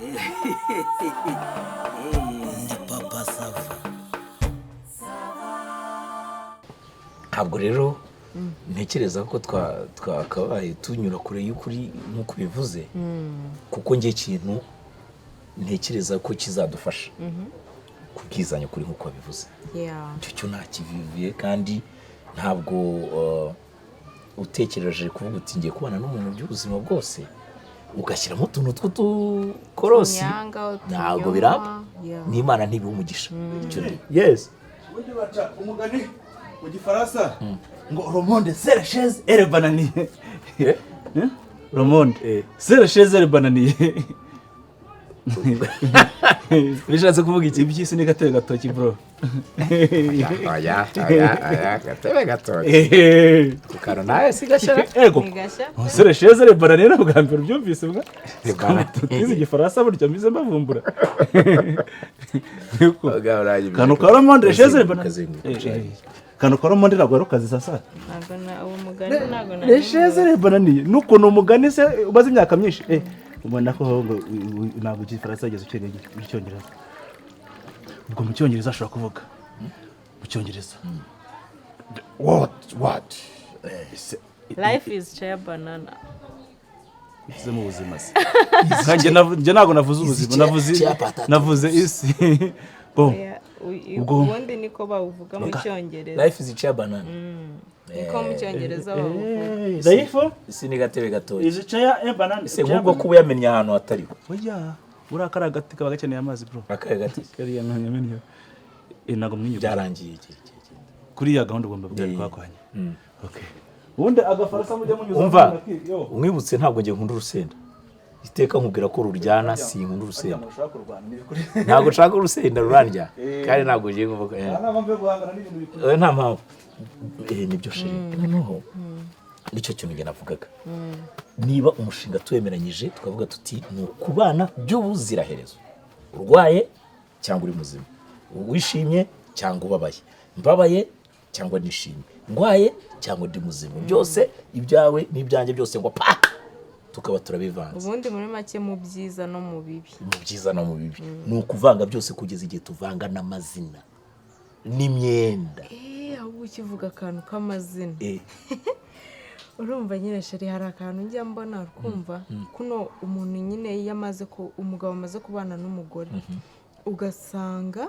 Ndi Papa Sava. Ntabwo rero ntekereza ko twakabaye tunyura kure y'ukuri nk'uko ubivuze, kuko njye ikintu ntekereza ko kizadufasha kubwizanya ukuri nk'uko wabivuze, icyo cyo ntakivivuye. Kandi ntabwo utekereje kuvuga uti ngiye kubana n'umuntu by'ubuzima bwose, ugashyiramo utuntu tw'udukorosi, Utunyanga, ntabwo utunyoma, biramba. N'Imana ntibiha umugisha. Icyo yes. Ubundi baca umugani mu Gifaransa ngo "Le monde, c'est la chaise et le bananier." Eh? Le monde, c'est la chaise et le bananier. Bishatse kuvuga iki? Iby'isi ni gatebe gatoki, bro. Oya, oya, oya, gatebe gatoki ku kantu nawe si gashya. Ego. Ni gashya. C'est la chaise et le bananier, ntabwo bwa mbere ubyumvise bwa Bananier. tutize Igifaransa burya mbize mbavumbura. Kantu ka le monde, chaise et le bananier. Kantu ka le monde ntabwo wari ukazi, Sasa. Ntabwo na uwo mugani ntabwo Les chaises et les bananiers, n'ukuntu umugani se umaze imyaka myinshi, ubona ko ngo ntabwo Igifaransa yageze ukeneye Icyongereza. Ubwo mu Cyongereza ashobora kuvuga mu Cyongereza what? Life is chair banana. Bivuze mu buzima se? Nkanjye njye ntabwo navuze ubuzima, navuze chair potato. Navuze isi. Bon. Yeah, Ubwo ubundi niko bawuvuga mu Cyongereza. Life is chair banana. Niko mu Cyongereza bawuvuga. Life Isi ni gatebe gatoki. is chair and banana. Ese nk'ubwo kuba yamennye ahantu hatariho? Oya, uriya kari agati kaba gakeneye amazi, bro. Akahe gati? Kariya nkamenye, ntabwo mwinyi. Byarangiye igihe. Kuri ya gahunda ugomba bwari twakwanye. Okay, ubundi Agafaransa mujya munyuza. Umva, umwibutse, ntabwo njye nkunda urusenda. Iteka nkubwira ko ruryana, sinkunda urusenda. Ntabwo nshaka urusenda, rurandya, kandi ntabwo ngiye kuvuga. Nta mpamvu yo guhangana n'ibintu bikuru. Nta mpamvu. Nibyo chéri. Noneho nicyo kintu njye navugaga: niba umushinga tuwemeranyije, tukavuga tuti ni ukubana by'ubuziraherezo, urwaye cyangwa uri muzima, wishimye cyangwa ubabaye, mbabaye cyangwa nishimye, ndwaye cyangwa ndi muzima, byose ibyawe n'ibyanjye byose ngo pa, tukaba turabivanze. Ubundi muri make, mu byiza no mu bibi. Mu byiza no mu bibi, ni ukuvanga byose kugeza igihe tuvanga n'amazina n'imyenda. Ahubwo ukivuga akantu k'amazina, urumva nyine chéri, hari akantu njya mbona, ukumva kuno umuntu nyine iyo amaze ku umugabo amaze kubana n'umugore, ugasanga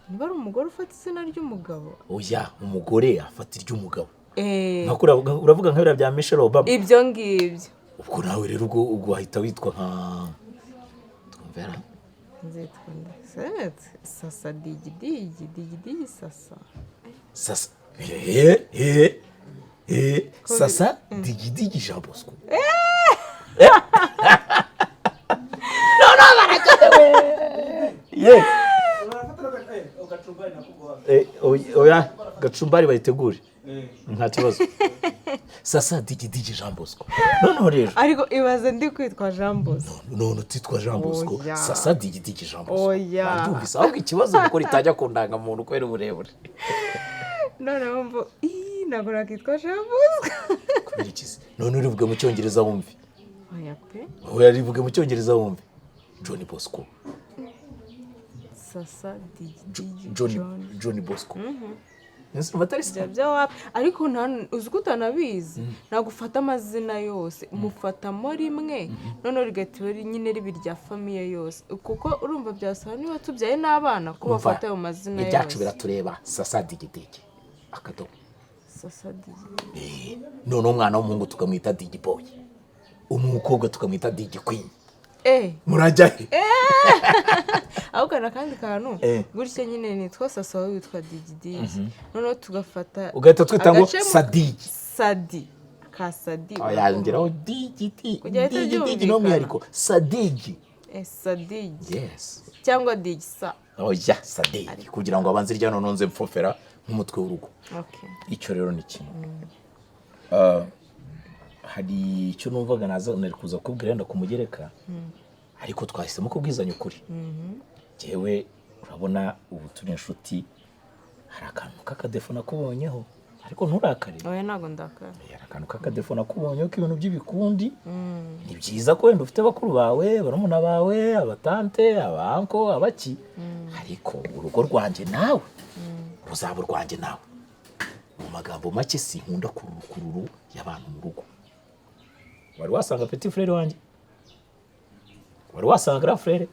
niba ari umugore ufata izina ry'umugabo. Oya, umugore afata iry'umugabo. Eh. Nka kuriya uravuga nka biriya bya Michelle Obama. Ibyo ngibyo. Ubwo nawe rero ubwo wahita witwa nka twumvera. Nzitwa nde? Sasa Digidigi, Digidigi Sasa. Sasa, Sasa Digidigi Jean Bosco. No, barakenewe ye. Oya, gacumbari bayitegure, nta kibazo. Sasa Digidigi Jean Bosco, noneho rero. Ariko ibaze ndi kwitwa Jean Bosco. None utitwa Jean Bosco? Oya. Sasa Digidigi Jean Bosco. Oya. Wabyumvise? Ahubwo ikibazo ni uko ritajya ku ndangamuntu kubera uburebure. Noneho mbo ii, ntabwo nakitwa Jean Bosco. Kubera iki se? None urivuge mu Cyongereza wumve. Oya pe. Oya, rivuge mu Cyongereza wumve: John Bosco. Sasa Digidigi. John. John. John Bosco. Ese urumva atari Ibyo se? Byo wapi, ariko uzi ko utanabizi, ntabwo ufata amazina yose, mufatamo rimwe, noneho rigahita nyine riba irya famille yose, kuko urumva byasaba niba tubyaye n'abana ko Umva, bafata ayo mazina ibyacu yose. biratureba. Sasa Digidigi akadomo. Sasa Digidigi. Noneho umwana w'umuhungu tukamwita Digi Boy, umukobwa tukamwita Digi Queen. Murajya he? Ahubwo hari akandi kantu. Gutya nyine nitwa Sasa, wowe witwa Digidigi, noneho tugafata Ugahita twita ngo agace Sadigi. Sadi ka Sadi. Yongeraho Digidi. Kugira ahite Digidigi. byumvikana. N'umwihariko Sadigi. Sadigi. Yes. Cyangwa Digisa. Oya, Sadigi, kugira ngo abanze irya, noneho nze mfofera nk'umutwe w'urugo. Okay. Icyo rero ni kimwe. Hari icyo numvaga naza nari kuza kubwira wenda kumugereka, ariko twahisemo kubwizanya ukuri. Njyewe urabona ubu turi inshuti, hari akantu k'akadefo nakubonyeho. Ariko nturakare. Oya, ntabwo ndakara. Hari akantu k'akadefo nakubonye k'ibintu by'ibikundi. Ni byiza ko wenda ufite bakuru bawe, barumuna bawe, abatante, abanko, abaki, ariko urugo rwanjye nawe ruzaba urwanjye nawe. Mu magambo make, sinkunda kururukururu y'abantu mu rugo. Wari wasanga petit frère wanjye, wari wasanga grand frère,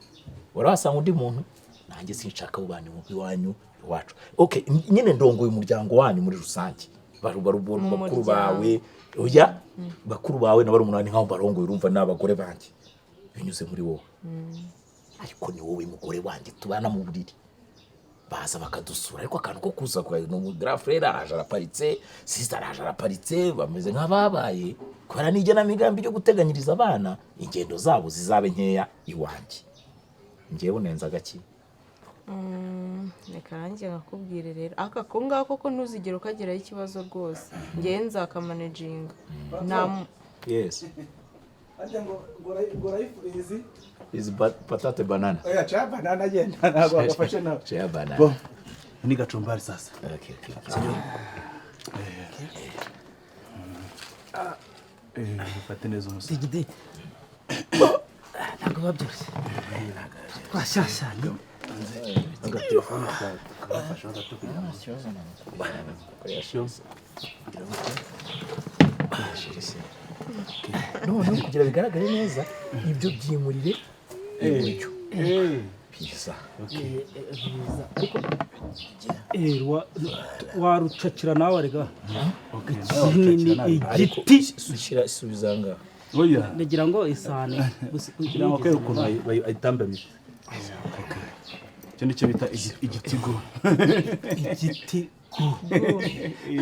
wari wasanga undi muntu. Nanjye sinshaka abo bantu iwanyu iwacu. Okay, nyine ndongoye umuryango wanyu muri rusange. Baru Mu bakuru muryango. bawe, oya, bakuru bawe na barumuna ni nkaho barongoye, urumva ni abagore banjye binyuze muri wowe, ariko ni wowe mugore wanjye tubana mu buriri. Baza bakadusura, ariko akantu ko kuza kwa no grand frère araje araparitse, sister araje araparitse, bameze nk'ababaye kubera n'igenamigambi ryo guteganyiriza abana, ingendo zabo zizabe nkeya iwanjye. Njyewe unenza agaki? Reka nanjye nkakubwire rero, aka ko ngako ko ntuzigere ukagiraho ikibazo rwose. Ngewe nzakamanaginga nta Yes. Harya ngo life is Is patate banana. Oya, cha banana, agenda ntabwo wagafashe nawe. Share banana. Bo ni gacumbari sasa. Okay. Ufate neza umusore. Digidi, ntabwo biba byoroshye twashyashyanye. Agatelefone kawe kabafasha gato kugira ngo Koresha. Noneho kugira bigaragare neza, ibyo byimurire iburyo biza. Biza, ariko warucakira nawe arega kinini. Ariko Igiti. shyira, subiza ngaha. Oya. Ndagira ngo isahani gusa. Kugira ngo akwereke ukuntu ayitambamye. Icyo nicyo bita igitigo. Igiti.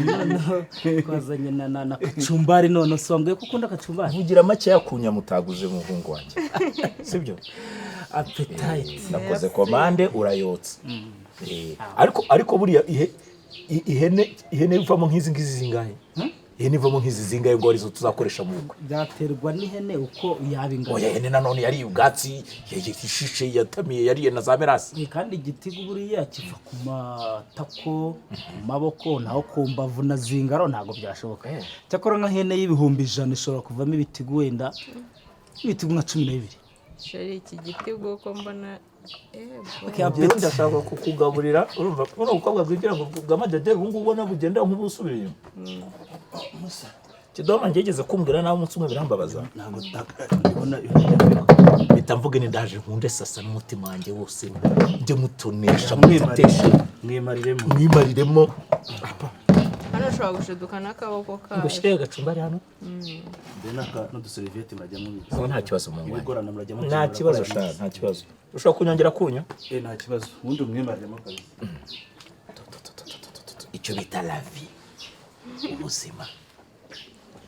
Noneho twazanye na kacumbari. None se wambwiye ko ukunda kacumbari? Vugira makeya ku nyama utaguze, muhungu wanjye, sibyo? Appetite. Nakoze komande, urayotsa. Ariko buriya ihene ivamo nk'izi ngizi zingahe? Ihene ivamo nk'izi zingahe ngo arizo tuzakoresha mu bukwe? Byaterwa n'ihene uko yaba ingana. Oya, ihene nanone yariye ubwatsi, ishishe, yatamiye, yariye na za merasi. Kandi igitigu buriya kiva ku matako, ku maboko, naho ku mbavu na zingaro ntabwo byashoboka. Cyakora nka hene y'100,000 ishobora kuvamo ibitigu, wenda ibitigu nka 12. Chéri, iki giti ubwo mbona ego. Okay, Njyewe appetite. ndashaka kukugaburira. Urumva buno bukobwa bwigira ngo bw'amadede ubu ngubu ubona bugenda nk'ubusubira inyuma. Kidoma ngegeze kumbwira nawe umunsi umwe birambabaza. Ntabwo ndabona. Mpita mvuga ni ndaje nkunde sasa n'umutima wanjye wose, njye mutonesha, muteteshe. Mwimariremo. Mwimariremo. Hano ushobora gushiduka n'akaboko Ngo kayo. ushyire agacumbari hano. Mbere n'uduseriviyete murajya mubizi. Ubu nta kibazo mu ngwanya. Ibigorana murajya Nta kibazo sha, nta kibazo. Ushobora kunyongera kunyo. Nta kibazo, ubundi umwimariremo kabisa. Icyo bita la vie, ubuzima.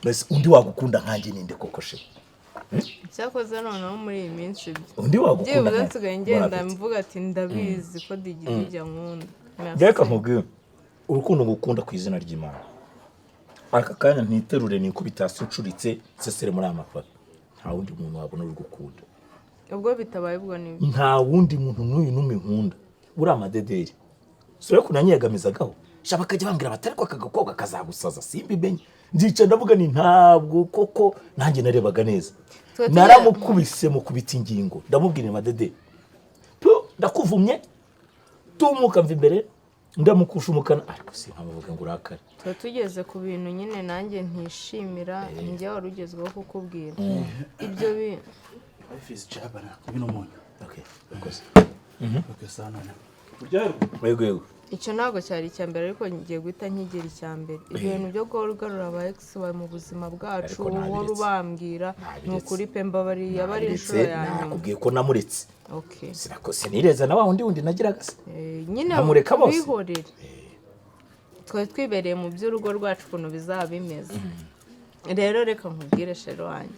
Mbese undi wagukunda nkanjye ninde koko she? Cyakoze noneho muri iyi minsi ibyo Undi wagukunda byibuze nkanjye? nsigaye ngenda Bon appétit. mvuga ati ndabizi ko Digidi ijya nkunda. Merci. Reka nkubwire urukundo ngukunda ku izina ry'Imana. Aka kanya ntiterure nikubita hasi ncuritse nsesere muri aya mapapi, nta wundi muntu wabona uri gukunda. Ubwo bitabaye ubwo ni Nta wundi muntu n'uyu n'umwe nkunda. Uri amadederi sura ko nanyegamizagaho sha, bakajya bambwira bati ariko aka gakobwa kazagusaza, simbimenye. Ndica ndavuga ni ntabwo koko nanjye narebaga neza. Naramukubise, mukubita ingingo, ndamubwira amadederi pu, ndakuvumye, tumuka mva imbere, ndamukusha umukana, ariko sinkamuvuga ngo urakare. Tuba tugeze ku bintu nyine nanjye ntishimira, njye wari ugezweho kukubwira ibyo bintu. Life is chabana ibi ni umunyu. Okay, urakoze. Okay, sawa, none uryoherwa. Yego yego. Icyo ntabwo cyari icya mbere, ariko ngiye guhita nkigira icya mbere, ibintu byo guhora ugarura aba ex bawe mu buzima bwacu. Ariko Uhora nabiretse. ubambwira ni Nabiretse. ukuri pe, mbabariye aba ari inshuro Nabiretse, ya nyuma. nakubwiye ko namuretse. Okay. Sinireza na wa wundi wundi nagiraga se. Nyine Nkamureka bose? bihorere, twari twibereye mu by'urugo rwacu ukuntu bizaba bimeze. Rero reka nkubwire, chéri wanjye,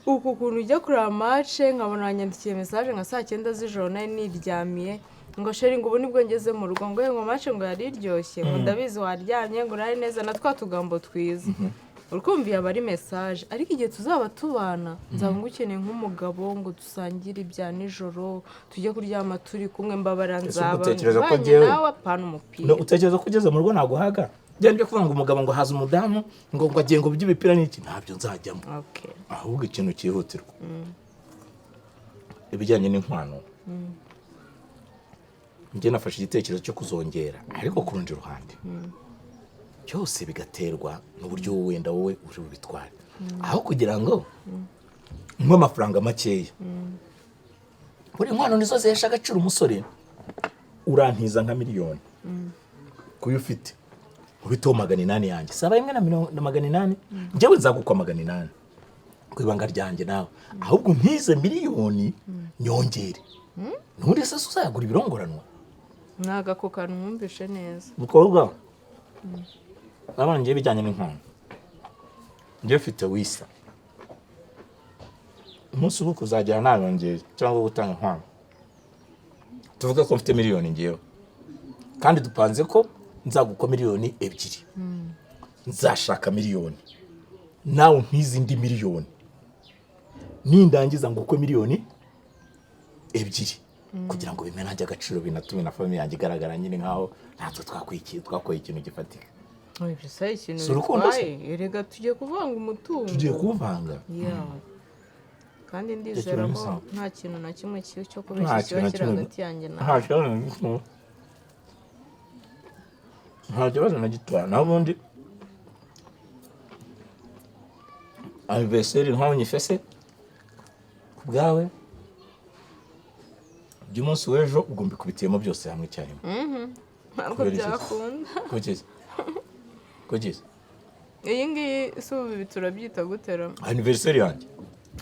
uku kuntu ujya kureba match nkabona wanyandikiye message nka saa 9 z'ijoro nari niryamiye, ngo chéri, ngo ubu nibwo ngeze mu rugo, ngo ngo match ngo yari iryoshye, ngo ndabizi waryamye, ngo urare neza, na twa tugambo twiza. Urukumva yaba ari message, ariko igihe tuzaba tubana nzaba ngukeneye nk'umugabo ngo dusangire ibya nijoro, tujye kuryama turi kumwe. Mbabara Ese nzaba utekereza ko mbanye njyewe nawe, apana umupira. No, utekereza ko ugeze mu rugo naguhaga? Byari byo kuvuga ngo umugabo ngo haza umudamu ngo agiye ngo by'ibipira n'iki, ntabyo nzajyamo. Okay. Ahubwo ikintu cyihutirwa, ibijyanye n'inkwano, njye nafashe igitekerezo cyo kuzongera, ariko ku rundi ruhande byose bigaterwa n'uburyo wowe wenda wowe uri bubitware. Aho kugira ngo nywe amafaranga makeya, buri nkwano nizo zihesha agaciro umusore. Urantiza nka miliyoni kuyo ufite, ubiteho 800 yanjye, saba rimwe na mirongo na 800, njyewe nzagukwa 800 ku ibanga ryanjye nawe, ahubwo ntize miliyoni nyongere, ntundi se uzayagura ibirongoranwa? Ntabwo ako kantu mwumvishe neza. Mukobwa, urabona ngiye bijyanye n'inkwano, njyewe mfite wisa umunsi ubu kuzagera nayongeye cyangwa gutanga inkwano. Tuvuge ko mfite miliyoni ngewe, kandi dupanze ko nzagukwa miliyoni 2, nzashaka miliyoni, nawe nk'izindi miliyoni, nindangiza ngukwe miliyoni 2, kugira ngo bime nanjye agaciro, binatume na famille yanjye igaragara nyine nkaho natwe twakoye ikintu gifatika. Oya, ibyo si ikintu Si urukundo se? bitwaye. Erega tugiye kuvanga umutungo. Tugiye kuwuvanga. Yeah. Kandi ndizera kintu ko ni sawa. nta kintu na kimwe kibi cyo Nta kubeshya kintu kiba na kiri kimwe. hagati yanjye nawe. Nta kibazo na gito, nta kibazo na gito. Naho ubundi anniversaire nkaho nyifese ku bwawe by'umunsi w'ejo, ubwo mbikubitiyemo byose hamwe icyarimwe. Ntabwo Kubera iki? byakunda. Kugeza kugeza Iyi ngiyi si ubu, ibi turabyita gutera anniversaire yanjye.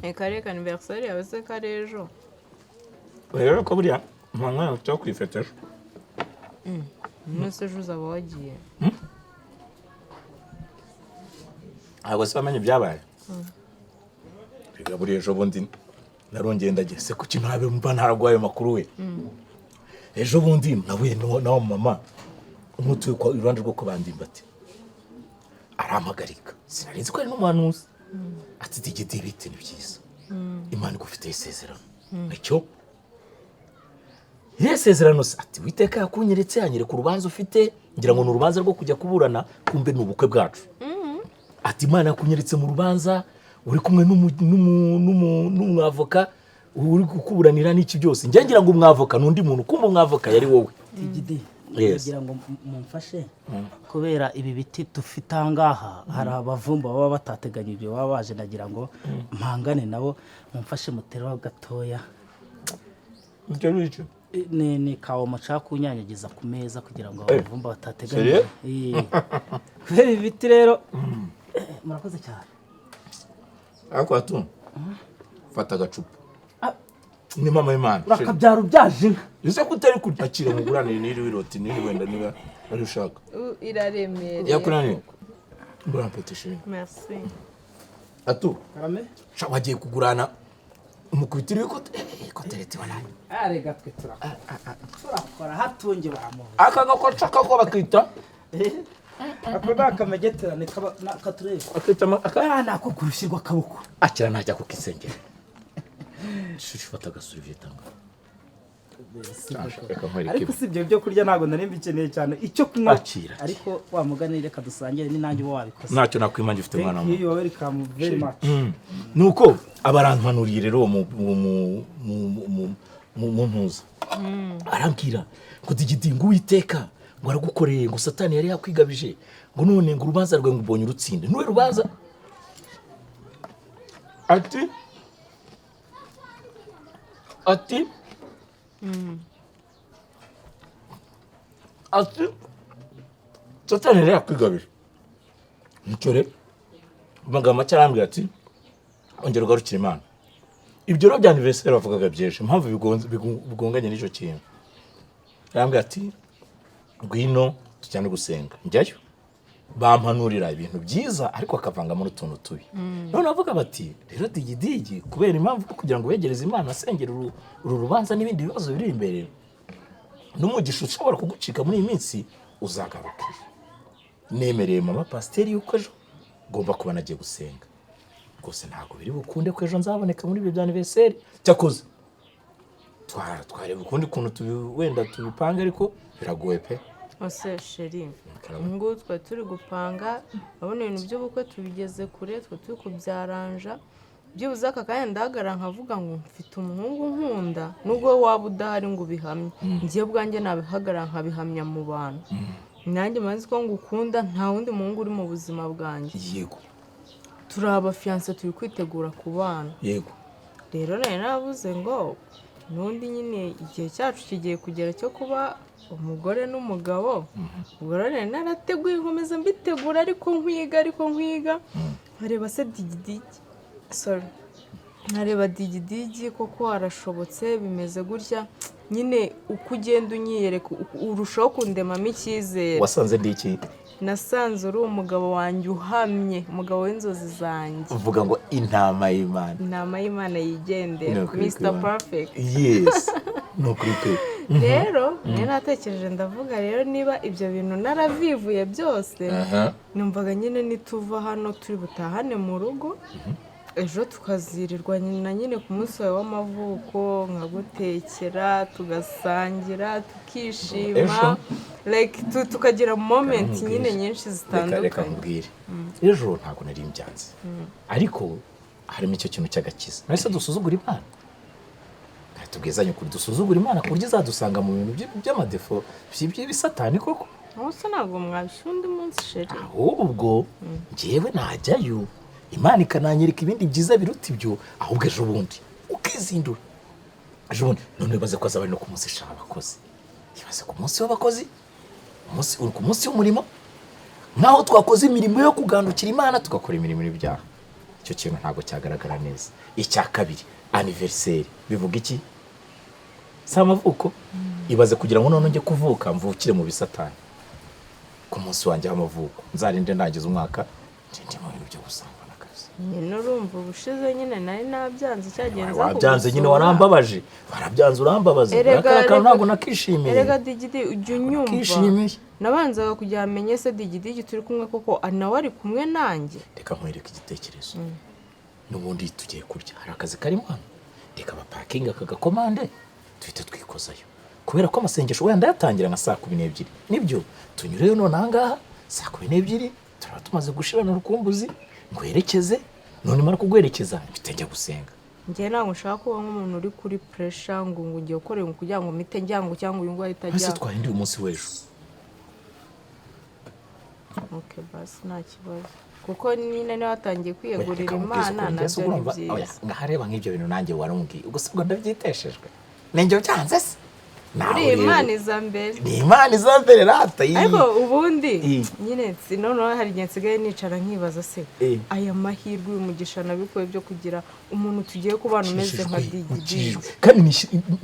Reka reka, anniversaire yawe se ko ari ejo? Rero ko buriya nta mwanya mfite wo kwifeta ejo. Umunsi ejo uzaba wagiye. Ntabwo se bamenye ibyabaye? Reka, buriya ejo bundi narongeye ndagiye se, kuki ntabe mba ntararwaye amakuru we? Ejo bundi nahuye na wa mama umutuye iruhande rwo kwa Bandimbati, arampagarika, sinari nzi ko ari n'umuhanuzi. Ati: "Digidi, bite? Ni byiza, Imana igufitiye isezerano." Nicyo iriya sezerano se? Ati: "Witeka yakunyeretse, yanyereka urubanza ufite." Ngira ngo ni urubanza rwo kujya kuburana, kumbe ni ubukwe bwacu. Ati: "Imana yakunyeretse mu rubanza uri kumwe n'umwavoka uri kukuburanira n'iki byose." Njye ngira ngo umwavoka ni undi muntu, kumbe umwavoka yari wowe. Tigidi, Yes. kugira ngo mumfashe, kubera ibi biti dufite aha ngaha hari abavumba baba batateganya ibyo, baba baje, nagira ngo mpangane nabo, mumfashe mutereho gatoya. Icyo ngicyo? Ni kawa mushaka kunyanyagiza ku meza kugira ngo abavumba batateganya. Sérieux? Kubera ibi biti rero, murakoze cyane. Ariko atu fata agacupa, ni mama y'Imana. Urakabyara ubyaje inka. Ese ko utari kurya? Akira muguranire n'iri wiroti n'iri, wenda niba ari ushaka. Iraremereye. Yakunaniye ngurana peti shiri. Merci. Atu. Karame. Sha, wagiye kugurana umukubitiro w'ikotereti wanaye. Arega twe turakora, turakora hatunge bamuha. Aka gakoca kako bakita? Ako ni akamegeterane kaba katurebe. Bakita aka? Ah, ni ako ku rushyi rw'akaboko. Akira, najya kukisengera. Shishi, fata agasuriviyete ngo reka nkwereke. Ariko si ibyo byo kurya, ntabwo nari mbikeneye cyane, icyo kunywa. Akira. Ariko wa mugani, reka dusangire, ni nanjye uba wabikoze. Ntacyo nakwima ngifite umwana Thank you, wawe. you are welcome very much. Nuko abarampanuriye rero uwo mu ntuza, arambwira ngo: "Digidi, ngo Uwiteka ngo aragukoreye, ngo Satani yari yakwigabije, ngo none ngo urubanza rwawe ngo ubonye urutsinde." Nuwe rubanza? Ati Satani yari yakwigabije. Nicyo rero, mu magambo make arambwira ati: "Ongera ugarukire Imana." Ibyo rero bya anniversaire bavugaga byinshi, impamvu bigonganye n'icyo kintu, arambwira ati: "Ngwino tujyane gusenga." Njyayo, bampanurira ibintu byiza ariko akavangamo n'utuntu tubi. None bavuga bati: "Rero Digidigi, kubera impamvu yo kugira ngo begereze Imana, asengera uru rubanza n'ibindi bibazo biri imbere, n'umugisha ushobora kugucika muri iyi minsi, uzagaruka." Nemereye mama pasiteri yuko ejo ngomba kuba nagiye gusenga. Rwose ntabwo biri bukunde ko ejo nzaboneka muri ibyo bya anniversaire. Cyakoze twareba ukundi kuntu wenda tubipanga, ariko biragoye pe. Ose chéri, ngubu twari turi gupanga, urabona ibintu by'ubukwe tubigeze kure, twe turi kubyaranja. Byibuze aka kanya ndahagarara nkavuga ngo mfite umuhungu nkunda, nubwo waba udahari ngo ubihamye, ngiye ubwanjye nabihagarara nkabihamya mu bantu. Nanjye mazi ko ngukunda, nta wundi muhungu uri mu buzima bwanjye. Turi abafiyanse, turi kwitegura kubana. Rero nari navuze ngo n'undi nyine igihe cyacu kigiye kugera cyo kuba umugore n'umugabo. Ubwo rero nari narateguye, nkomeza mbitegura, ariko nkwiga nkareba se Digidigi, sorry, nkareba Digidigi koko arashobotse, bimeze gutya nyine. Uko ugenda unyiyereka urushaho kundemamo icyizere. Wasanze ndi iki? Nasanze uri umugabo wanjye uhamye, umugabo w'inzozi zanjye. Uvuga ngo intama y'Imana. Intama y'Imana yigendera. Ni ukuri Mr kw'Imana. Perfect. Yes, ni ukuri pe. Rero niyo natekereje, ndavuga rero niba ibyo bintu naravivuye byose, numvaga nyine nituva hano turi butahane mu rugo ejo, tukazirirwa na nyine ku munsi wawe w'amavuko, nkagutekera, tugasangira, tukishima. Ejo? Like tukagira moment Reka nyine nkubwire. nyinshi Reka reka zitandukanye. nkubwire, ejo ntabwo nari mbyanze, ariko harimo icyo kintu cy'agakiza. Nahise dusuzugura Imana. Reka tubwizanye ukuri, dusuzugura Imana ku buryo izadusanga mu bintu by'amadefo by'ibisatani koko? Ubu ntabwo mwabishyira undi munsi, chéri? Ahubwo njyewe najyayo, Imana ikananyereka ibindi byiza biruta ibyo. Ahubwo ejo bundi ukizindura, ejo bundi none ibaze ko azaba ari no ku munsi shaka abakozi, ibaze ku munsi w'abakozi, umunsi uri ku munsi w'umurimo, nk'aho twakoze imirimo yo kugandukira Imana, tugakora imirimo y'ibyaha. Icyo kintu ntabwo cyagaragara neza. Icya kabiri, anniversaire bivuga iki? Si amavuko? Ibaze kugira ngo none njye kuvuka mvukire mu bisatani ku munsi wanjye w'amavuko, nzarinde ndangiza umwaka ndi mu bintu byo gusambana akazi. Nyine urumva ubushize nyine nari nabyanze, cyagihe nza Wabyanze nyine. kugusura. Warambabaje, warabyanze urambabaza. Erega Kariya kantu ntabwo nakishimiye. Erega Digidi, ujya unyumva. Nakishimiye. Nabanzaga kugira amenye se Digidigi turi kumwe koko, nawe ari kumwe nanjye. Reka nkwereke igitekerezo. N'ubundi tugiye kurya, hari akazi karimo hano, reka bapakinge aka gakomande duhite twikozayo, kubera ko amasengesho wenda yatangira nka saa 12. Nibyo, tunyureyo none ahangaha saa 12, turaba tumaze gushirana urukumbuzi, ngwerekeze. None mara kuguherekeza mpite njya gusenga. Njye ntabwo nshaka kuba nk'umuntu uri kuri pressure ngo ngiye gukora ibintu kugira ngo mpite njya ngo cyangwa uyu nguyu ahita Ese ajya. twahinduye umunsi w'ejo? Okay, basi nta kibazo, kuko nyine niba watangiye kwiyegurira Reka nkubwize Imana, ukuri, njye nabyo ni urumva, oya, byiza. ngahareba nk'ibyo bintu nanjye warumbwiye, ubwo si ubwo ndabyiteshejwe, ninjye byanze se nawe? Uri Rero, Imana iza mbere. Ni Imana iza mbere rata iyi. Ariko ubundi nyine noneho hari igihe nsigaye nicara nkibaza se, aya mahirwe, uyu mugisha nabikuye byo kugira umuntu tugiye kubana umeze nka Ukijijwe, Digidigi. ukijijwe. Kandi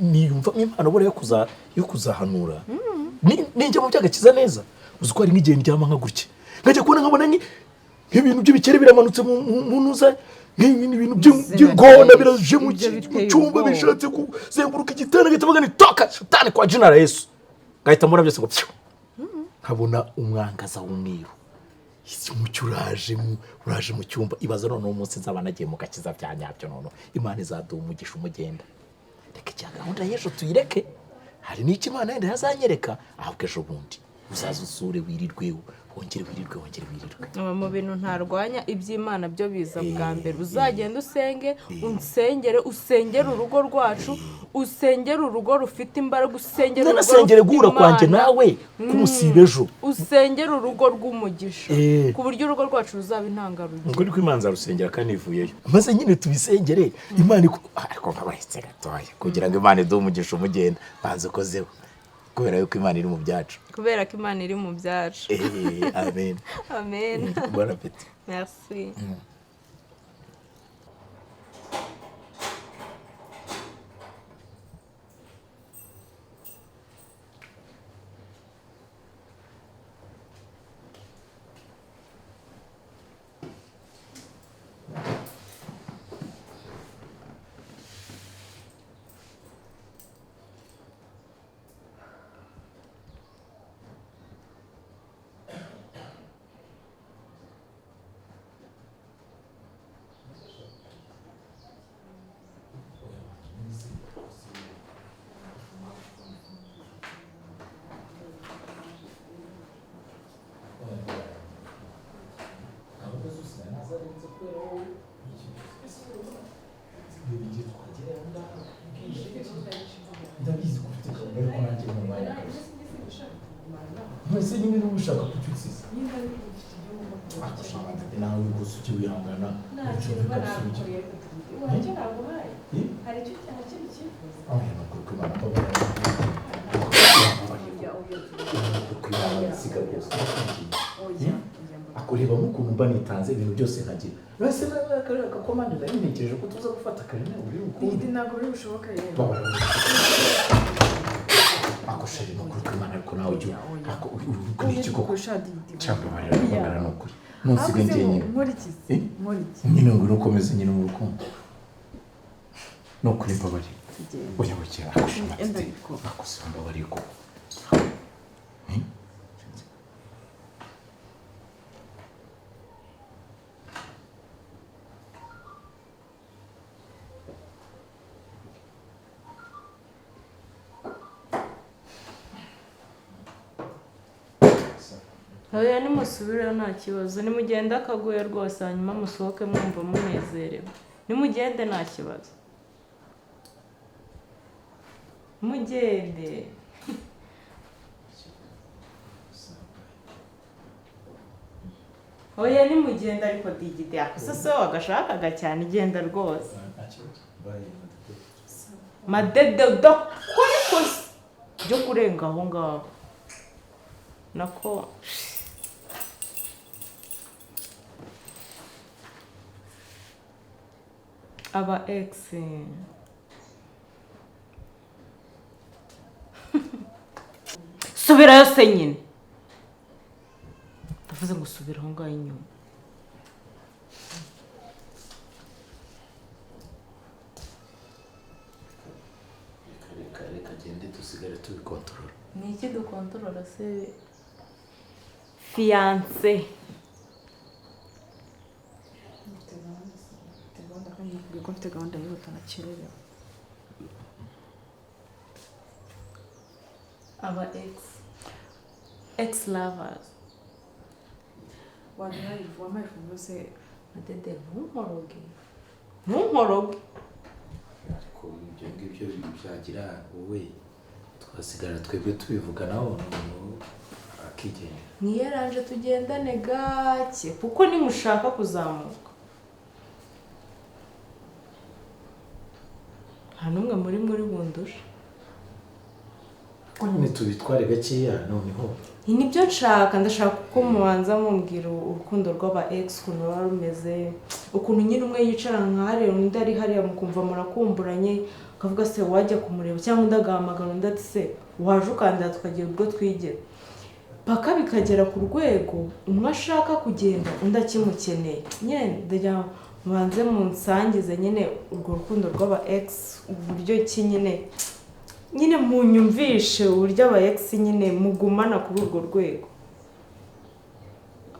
niyumvamo impano buriya yo kuzahanura. Ninjya mu by'agakiza neza, uzi ko hari nk'igihe ndyama nka gutya, nkajya kubona nkabona nk'ibintu by'ibikere biramanutse mu ntuza, nk'ibintu Izina by'ingona rya biraje mu Yesu. Ibyo mu biteye cyumba, ubwoba. bishatse kuzenguruka igitanda, ngahita mvuga nti toka shitani kwa jina la Yesu, ngahita mbona byose ngo pyu, nkabona umwangaza w'umweru. Isi umucyo uraje mu cyumba. Ibaza noneho umunsi nzaba nagiye mu gakiza bya nyabyo, noneho Imana izaduha umugisha umugenda. Reka icya gahunda y'ejo tuyireke, hari n'icyo Imana yenda yazanyereka. Ahubwo ejo bundi uzaza usure, wirirwe, wongere wirirwe, wongere wirirwe. Uba mu bintu ntarwanya, iby'Imana byo biza bwa mbere. Uzagenda usenge, unsengere, usengere urugo rwacu, usengere urugo rufite imbaraga, usengere urugo Nanasengere rufite guhura kwanjye Imana. nawe kumusiba ejo. Usengere urugo rw'umugisha, ku buryo urugo rwacu ruzaba intangarugero. Ngo ko Imana nzarusengera kandi ivuyeyo, maze nyine tubisengere Imana ariko nk'abahetse gatoya kugira ngo Imana iduhe umugisha umugenda. Banza ukozeho kubera yuko Imana iri mu byacu. Kubera ko Imana iri mu byacu. Amen. Amen. Bon appétit. Merci. None se nyine niba ushaka kucyusiza nawe gusa ujye wihangana. Nta kintu mba nagukoreye, hari icyo naguhaye? Hari icyo, hari ikintu cyifuza? Oya, ni ukuri kw'Imana, mbabarira. Ukuri kw'Imana, nsiga rwose. Oya. Akurebamo ukuntu mba nitanze ibintu byose nkagira. None se agakomande nari ntekereje ko tuza gufata kare nawe uri bukunde. Digidi, ntabwo biri bushoboke rero. Babarira. Ako chéri, ni ukuri kw'Imana, ariko nawe ujye ako uri iki koko? Kurusha Digidi. Cyangwa mbabarira, mbabarira, ni ukuri. Ntunsige njyenyine. Nkora iki se? Eh? Nkora iki? Nyine ngo ukomeze nyine mu rukundo. Ni ukuri, mbabarira. Tugende. Oya, oya, ako shema. Enda ariko. Ako se mbabarira koko. Oya, nimusubireyo nta kibazo. Nimugende akaguye rwose, hanyuma musohoke mwumva munezerewe. Nimugende nta kibazo, mugende. Oya, nimugende. Ariko Digidi, akose se wagashakaga cyane? Igenda rwose. Madede, udakora ikosa ryo kurenga aho ngaho nako. Aba ex, subirayo se nyine. Ndavuze ngo subira aho ngaho inyuma. Reka, reka, reka gende, dusigare tubikontorora. Ni iki dukontorora se, fiancé? Mfite gahunda, mfite gahunda kandi nakubwiye ko mfite gahunda yihuta, nakererewe. Aba ex lovers. Waduhaye, wampaye urufunguzo? Madede, ntunkoroge, ntunkoroge. Ariko ibyo ngibyo byagira wowe, twasigara twebwe tubivuganaho, noneho akigendera. Mwiyaranje tugendane gake, kuko nimushaka kuzamuka nta n'umwe muri muri bundusha. Ariko nyine tubitware gakeya noneho. Nibyo nshaka. Ndashaka ko mubanza mumbwira urukundo rw'aba ex ukuntu ruba rumeze, ukuntu nyine umwe yicara nka hariya, undi ari hariya, mukumva murakumburanye, ukavuga se wajya kumureba, cyangwa undi agahamagara undi ati: "Se waje ukandira tukagira ubwo twigera," paka bikagera ku rwego umwe ashaka kugenda undi akimukeneye. Nyine ndagira ngo mubanze munsangize nyine urwo rukundo rw'aba ex, uburyo ki nyine munyumvishe uburyo aba ex nyine mugumana kuri urwo rwego.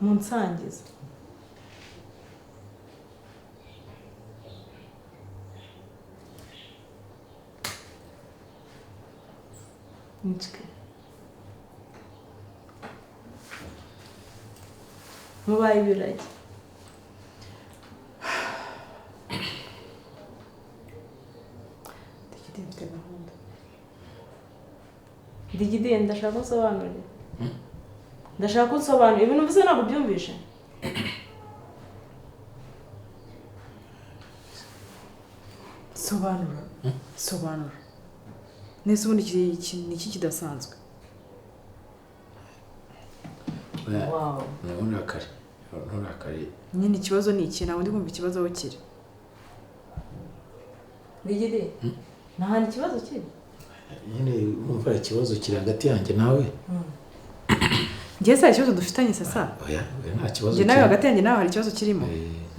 Munsangize. Nitwe mubaye ibiragi. Digidi, mfite gahunda. Digidi, ndashaka ko unsobanurira, ndashaka ko unsobanurira ibintu mvuze. Ntabwo ubyumvishe? Sobanura, sobanura nese ubundi ni iki kidasanzwe? Wow. Nturakare, nturakare. Nyine ikibazo ni iki? Ntabwo ndi kumva ikibazo aho kiri. Digidi, nta hantu ikibazo kiri. Nyine wumva ikibazo kiri hagati yanjye nawe. Njye se hari ikibazo dufitanye sasa? Oya, oya, nta kibazo Njye nawe, kirimo. hagati yanjye nawe hari ikibazo kirimo?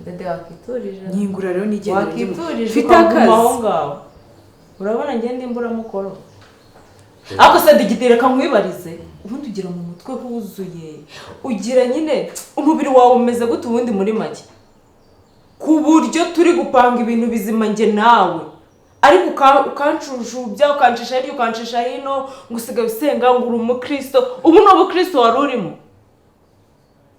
Dede, wakiturije. Nyingura rero nigendere. Wakiturije. Mfite Ukaguma aho akazi. ngaho. Urabona ngende imburamukoro. Ariko se Digidi, reka nkwibarize, ubundi ugira mu mutwe huzuye, ugira nyine umubiri wawe umeze gute ubundi muri make, ku buryo turi gupanga ibintu bizima njye nawe, ariko ukanshujubya, ukancisha hirya, ukancisha hino, ngo usigaye usenga, ngo uri umukristo? Ubu ni ubukristo wari urimo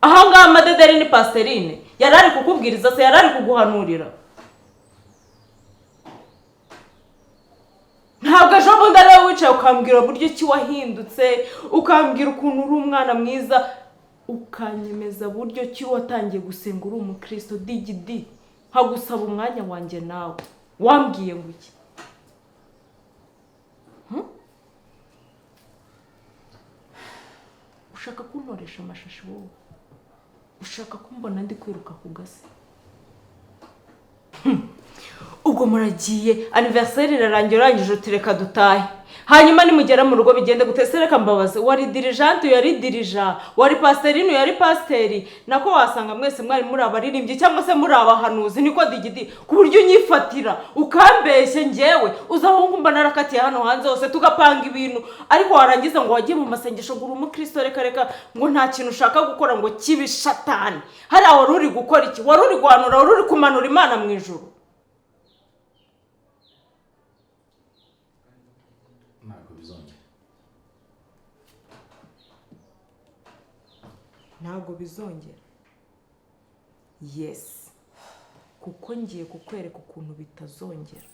ahangaha? Amadederi ni pasiterine yari ari kukubwiriza se? Yari ari kuguhanurira? Ntabwo ejo bundi ari wowe wicaye. Twicaye ukambwira buryo ki wahindutse, ukambwira ukuntu uri umwana mwiza, ukanyemeza buryo ki watangiye gusenga uri umukristo. Digidi, nkagusaba umwanya wanjye nawe, wambwiye ngo iki? Ushaka kuntoresha amashashi wowe? Ushaka kumbona ndi kwiruka ku gasi? Ubwo muragiye, anniversaire irarangira, urangije uti reka dutahe. Hanyuma nimugera mu rugo bigende gute se? Reka mbabaze, wari dirigeante, yari dirija, wari pasiterine, yari pasiteri, nako wasanga mwese mwari muri abaririmbyi cyangwa se muri abahanuzi. Niko Digidi, ku buryo unyifatira ukambeshye njyewe, uza aho ngumba narakatiye hano hanze hose tugapanga ibintu, ariko warangiza ngo wagiye mu masengesho, ngo uri umukristo, reka reka, ngo nta kintu ushaka gukora ngo kibe shatani. Hariya wari uri gukora iki? Wari uri guhanura? Wari uri kumanura Imana mu ijuru? Ntabwo bizongera. Ntabwo bizongera, yes, kuko ngiye kukwereka ukuntu bitazongera.